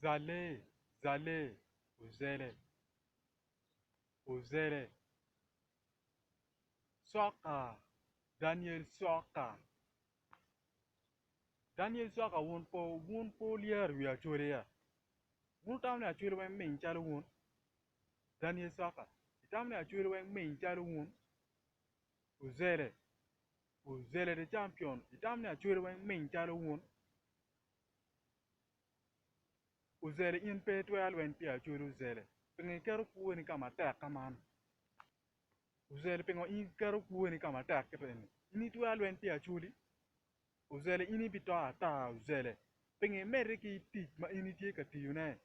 Zale, zale, ozele, ozele. Coka, Daniel coka. Daniel coka wun pe wun pe wulyero wi Acholi ya? Wun wutamo ni Acholi weng ming calo wun? Daniel coka, itamo ni Acholi weng ming calo wun? Ozele, ozele the champion, itamo ni Acholi weng ming calo wun? Ozele in pe itwero lweny pi Acholi Ozele pingo iketo kwoni ka matek kaman? Ozele pingo in iketo kwoni ka matek kit eni? In itwero lweny pi Acholi? Ozele in ibito ata Ozele pingo imedde ki tic ma in itye ka tiyone?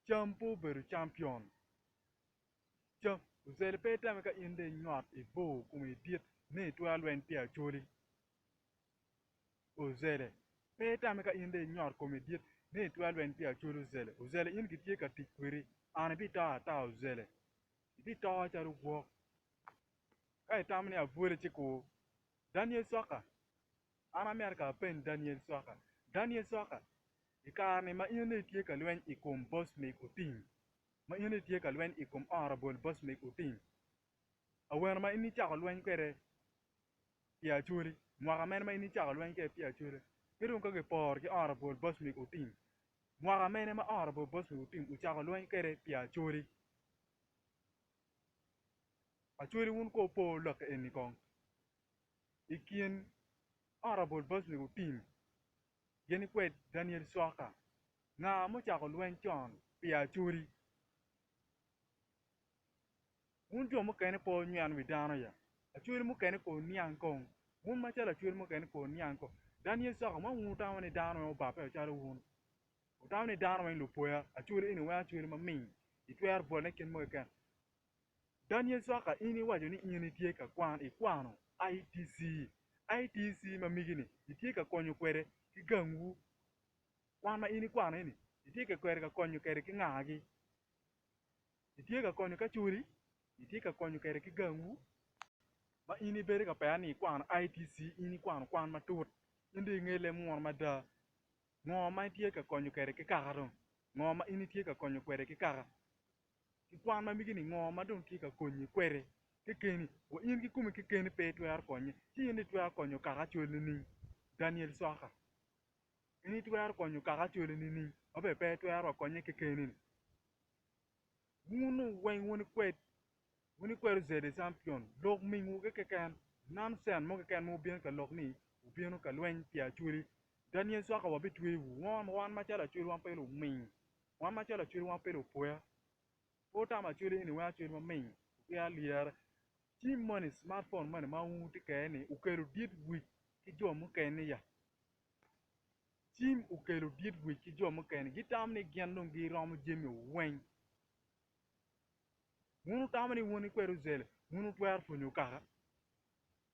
Cam pe obedo campion. Cam Ozele pe itame ka in dong inyot ibor komi dit ni itwero lweny pi Acholi. Ozele, Pe itame ka in dong inyot komi dit ni itwero lweny pi Acholi Ozele. Ozele in gitye ka tic kwedi, an ibito ata Ozele. Ibito calo gwok. Ka itamo ni abwole ci kur. Daniel Coka, An amito ka apeny Daniel Coka. Daniel Coka, I kare-ni ma in dong itye ka lweny i kom Bosmic Otim, ma in dong itye ka lweny i kom Honourable Bosmic Otim, awene ma in icako lweny kwede pi Acholi, mwaka mene ma in icako lweny kwede pi Acholi? Ki dong ka giporo ki Honourable Bosmic Otim, mwaka mene ma Honourable Bosmic Otim ocako lweny kwede pi Acholi? Acholi wun ko wupo lok eni kong. I kin Honourable Bosmic Otim gin kwed Daniel Coka, nga mucako lweny con pi Acholi? Wun jo mukene pe wunyweno wi dano ya? Acwali mukene kono niang kong. Wun macalo acwali mukene kono niang kong. Daniel Coka ma wun wutamo ni dano weng obabbe calo wun. Wutamo ni dano weng lupoya. Acwali eni weng acwali maming. Itwero bwolone kit mo keken. Daniel Coka in iwaco ni in itye ka kwan ikwano ITC. ITC ma migi ni itye ka konyo kwede ki gangwu. Kwan ma in ikwano eni itye ka kwede ka konyo kwede ki ngagi? Itye ka konyo kacoli, itye ka konyo kwede ki gangwu ma in ibedo ka peya ni ikwano ITC, in ikwano kwan matut, in dong inge leb munu mada, ngo ma itye ka konyo kwede ki kaka dong? Ngo ma in itye ka konyo kwede ki kaka? Ki kwan ma migi ni ngo ma dong tye ka konyi kwede kekeni? Wa in kikomi kekeni pe itwero konye, ci in itwero konyo kaka col nining? Daniel Coka. In itwero konyo kaka coli nining ma bene pe itwero wa konye kekeni-ni? Wun weng wun ikwed, wun ikwed Ozede Campion, lok mingwu keken, nonsense mo keken ma wubino ka lok ni wubino ka lweny pi Acholi. Daniel Cwaka wabitweyowu, wan macalo Acholi wan pe luming, wan macalo Acholi wan pe lupoya. Pe wutamo Acholi eni weng Acholi maming, wutwero lyere. Cim moni, smartphone moni ma wun wutye kwede-ni okelo dit wic ki jo mukene ya. Cim okelo dit wic ki jo mukene. Gitamo ni gin dong giromo jami weng. Wun wutamo ni wun ikwede ozele, wun wutwero pwonyo kaka?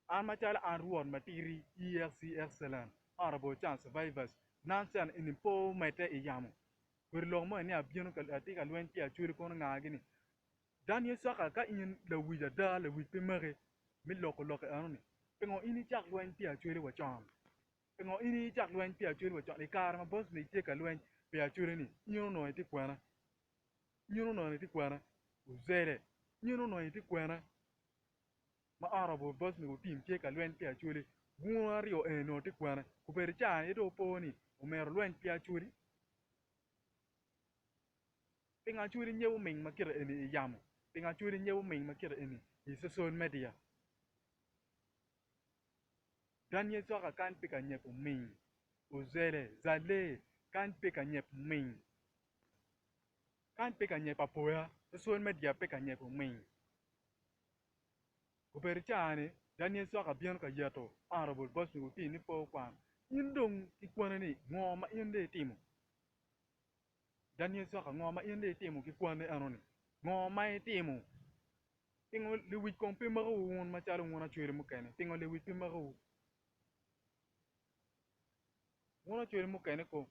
An macalo an Rwot matidi, EXC Excellent, Honorable Chan Survivors, nonsense eni pe omedde i yamo. Kodi lok moni ni abino ka atye ka lweny pi Acholi kono ngagi ni Daniel Cwaka ka in lawic ada lawic pe maki me loko lok eno ni pingo in icak lweny pi Acholi wa con? Pingo in icak lweny pi Acholi wa con? I kare ma Bosmic tye ka lweny pi Acholi ni in onongo itye kwena? In onongo itye kwena? Ozele, in onongo itye kwena? Ma Honourable Bosmic Otim tye ka lweny pi Acholi, wun aryo eni onongo tye kwena? Obedo ca ni dong opo ni omyero olweny pi Acholi? Pingo Acholi nyebo ming ma kite eni i yamo? Pingo Acholi nyebo ming ma kite eni i social media? Daniel Cwaka kany pe ka nyebo ming. Ozele, Zale, kany pe ka nyebo ming. Kany pe ka nyebo apoya. Social media pe ka nyebo ming. Obedo caa-ni, Daniel Cwaka bino ka yeto Honourable Bosmic Otim ni pe okwan. In dong ki kwane ni ngo ma in dong itimo? Daniel Cwaka ngo ma in dong itimo ki kwane eno ni? Ngo ma itimo? Pingo lewic kong pe makowu wun macalo wun acwele mukene? Pingo lewic pe makowu? Wun acwele mukene kong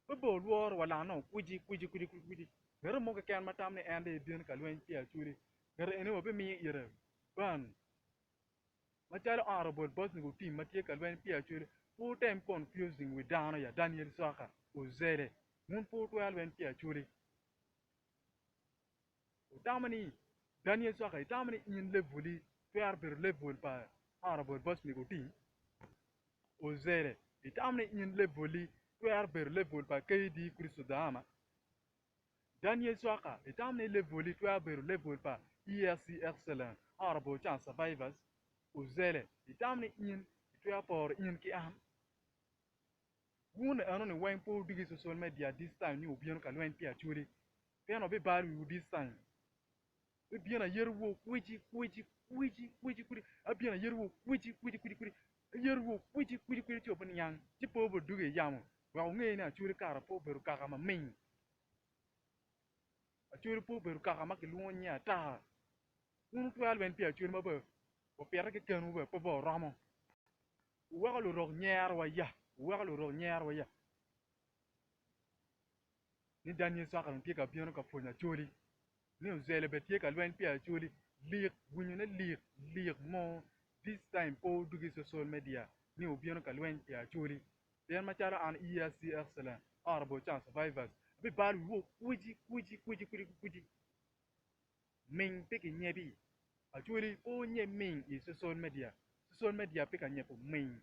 pe bene wulworo wa lano kwici kwici kwici kwici. Ngete mo keken ma tamo ni en dong ebino ka lweny pi Acholi, ngete eni wabimiyo ite ban. Macalo Honourable Bosnick Otim ma tye ka lweny pi Acholi, pe wutem confusing wi dano ya Daniel Cwaka Ozele. Wun pe wutwero lweny pi Acholi. Wutamo ni Daniel Cwaka itamo ni in levoli twero bedo level pa Honourable Bosmic Otim? Ozele itamo ni in levoli twero bedo level pa KD Kristo Dahama? Daniel Cwaka itamo ni levoli twero bedo level pa ESC Excellent Honourable Chan Survivors? Ozele itamo ni in itwero poro in ki an? Wun enoni weng pe wudigi i social media this time ni wubino ka lweny pi Acholi pien wabibalo wiwu this time. Abibino ayetowu okwici kwici kwici kwici kwidi abino ayetowu okwici kwici kwici kwidi ayetowu okwici kwici kwidi ci wubiniang ci pe wubidwogo i yamo wek wunge ni Acholi kara pe obedo kaka maming Acholi pe obedo kaka ma kilwongo nyinge ata wun wutwero lweny pi Acholi ma bene wupite kekenwu bene pe bene wuromo. Wuweko lurok nyerowa ya, wuweko lurok nyerowa ya ni Daniel Cwaka dong tye ka bino ka pwonyo Acholi, ni Ozele bene tye ka lweny pi Acholi, lik winyone lik lik mo this time pe wudwogo i social media ni wubino ka lweny pi Acholi pien macalo an ESC Excellent Honourable Chan Survivors abibalo wiwu kwici kwici kwici kwici kwici. Ming pe kinyebi. Acholi pe wunye ming i social media. Social media pe ka nyebo ming.